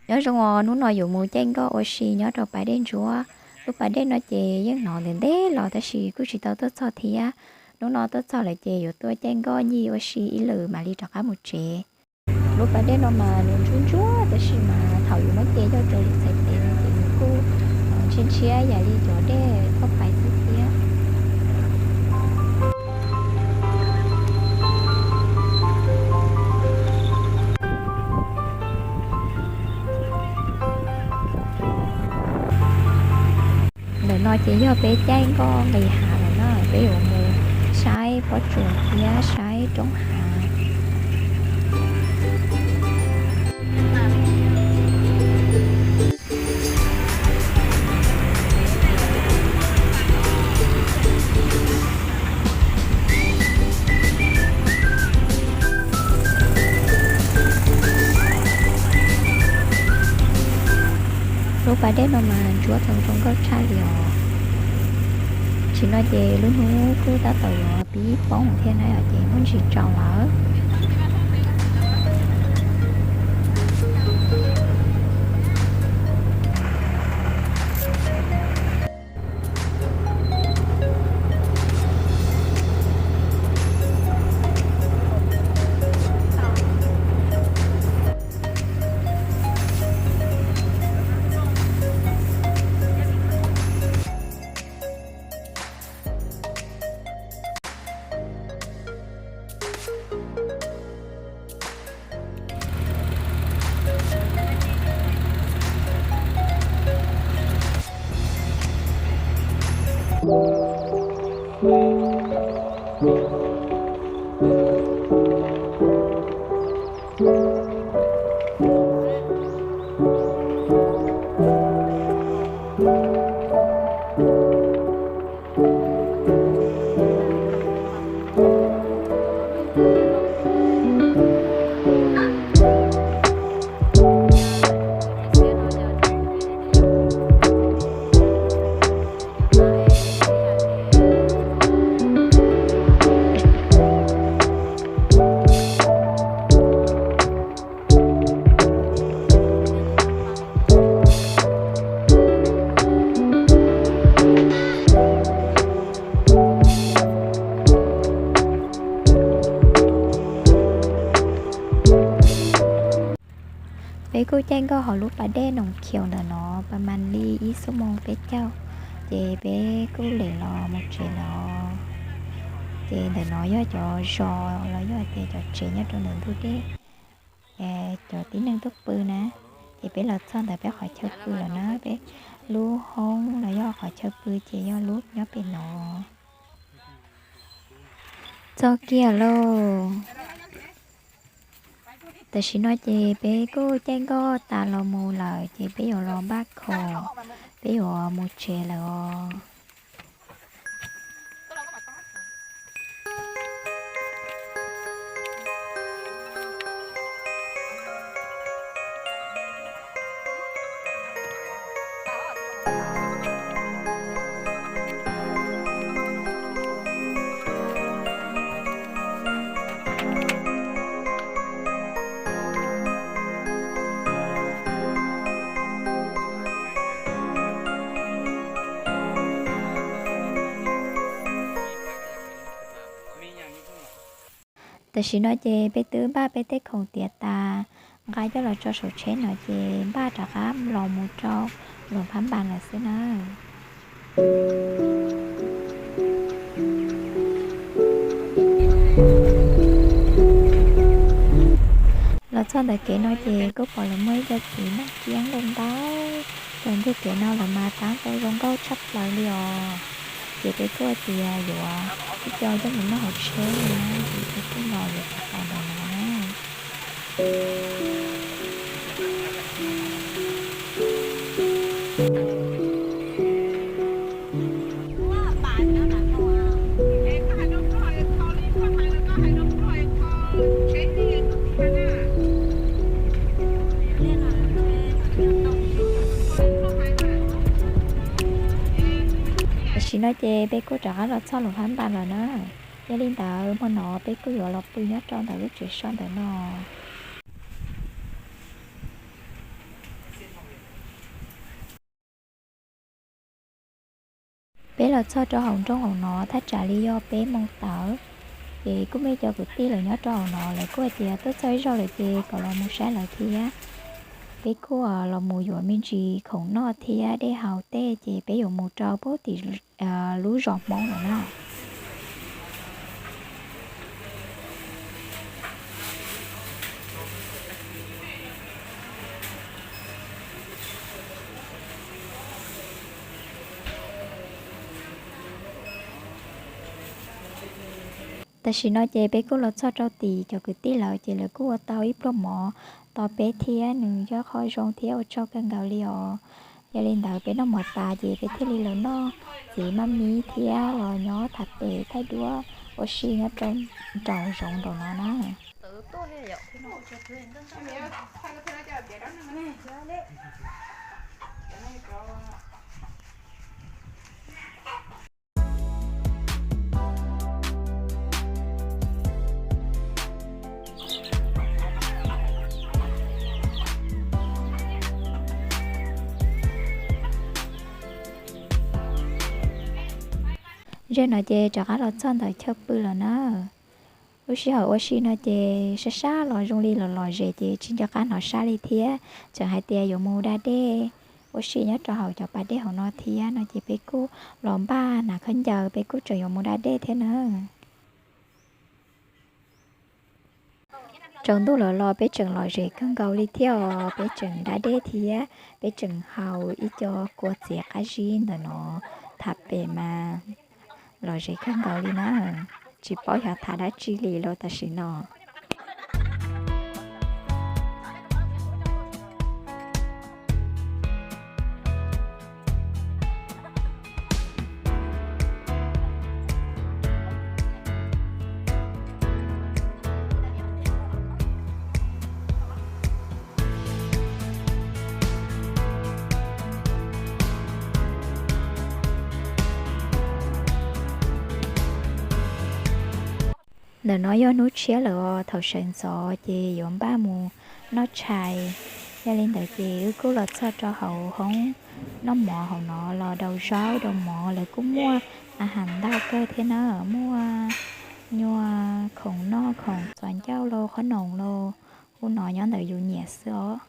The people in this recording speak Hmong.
Nyob zoo os, hnub no yuav mus caij nkoj ua si nyob rau pas dej ntsuab. Lub pas dej no ces yeej hnov ntev ntev los tab sis kuj tsis tau tuaj txog thiab. Hnub no tuaj txog lawm ces yuav tuaj caij nkoj ncig ua si ib lwm mam li rov qab mus tsev. Lub pas dej no mas nws ntsuab ntsuab tab sis mas thaum yus muab ces coj rau yus txhais tes no ces nws kuj ntshiab ntshiab yam li cov dej thauj pais xwb thiab. Ntawm no ces yog peb caij nkoj nqis hav lawm na, peb yuav mus saib pob tsuas thiab saib roob hav. Lub pas dej no mas ntsuab tau zoo nkauj tshaj li os. Tam sim no ces lub hnub kuj tab tom yuav pib poob thiab na yom, ces muaj ntsis tsaus lawm. Peb kuj caij nkoj hauv lub pas dej Noom Khiaus ntawm no pas mas li ib xuab moos peb caug, ces peb kuj lem los mus tsev lawm. Ces ntawm no yog cov zos los yog tias cov tsev nyob rau ntawm ntug dej, cov tib neeg tuaj pw na. Ces peb los txog ntawm peb qhov chaw pw lawm na, peb lub hoob los yog qhov chaw pw ces yog lub nyob pem no. Txog kiag lauj. Tam sim no ces peb kuj caij nkoj tas los mus lawm ces peb yuav los npaj khoom, peb yuav mus tsev lawm os. Tam sim no ces peb twb npaj peb tej khoom tiav tas, nqa coj los tso saum tsheb no ces npaj rov qab los mus rau Luam Phab Npas lawm xwb na. Los txog ntawm kev no ces kuj pom lawv muaj ib co txiv neej ciab nqaij ntaub rau ntug kev no lawm mas tab tau zoo nkauj tshaj plaws li os. Ces peb kuj hais tias yuav ib co coj mus noj hauv tsheb li na, ces peb kuj los yuav cov ntawm no na. Tam sim no ces peb kuj rov qab los txog Luam Phab Npas lawm na. Yog li ntawd hmo no peb kuj yuav los pw nyob rau ntawm lub tsev so ntawm no. Peb los txog rau hauv nroog hauv no thaj tsam li yog peb moos tawm, ces kuj muaj cov kwv tij lawv nyob rau hauv no lawv kuj hais tias tuaj txog ib zaug lawm ces kom los mus saib lawv thiab. Peb kuj los mus yuav me ntsis khoom noj thiab dej haus tej ces peb yuav mus rau pem tim lub zos Hmoob lawm na. Tam sim no ces peb kuj los txog rau tim cov kwv tij lawv ces lawv kuj ua tau ib pluag mov tos peb thiab nws yog qhov zoo thiab ua tsaug kawg nkaus li os. Yog li ntawd peb noj mov tas ces peb thiaj li los noj txiv maj mib thiab los nyob tham pem thaij duab ua si nyob rau nraum zoov nraum no na. Ze no ces rov qab los txog ntawm chaw pw lawm na. Lub sij hawm ua si no ces sab sab los zoo li los lom zem ces tsis nco qab hnov sab li thiab, tseem hais tias yuav mus da dej ua si nyob rau hauv cov pas dej hauv no thiab no ces peb kuj los npaj hnav khaub ncaws peb kuj tseem yuav mus da dej thiab na. Tsaus ntuj lawm los peb tseem lom zem kawg nkaus li thiab os, peb tseem da dej thiab peb tseem haus ib co kua txiav qab zib ntawm no tham pem mas lom zem kawg nkaus li na. Tsis paub xyov tham dab tsi li los tam sim no. Ntawm no yog hnub tshiab lawm os, thaum sawv ntxov ces yuav npaj mus noj tshais. Yog li ntawd ces wb kuj los txog rau hauv hoob noj mov hauv no los daus zaub daus mov, lawv kuj muaj a has ntau kawg thiab na, muaj nyuag khoom noj khoom txuas ncauj los qhob noom los ub no nyob ntawm yus nyiam xwb os.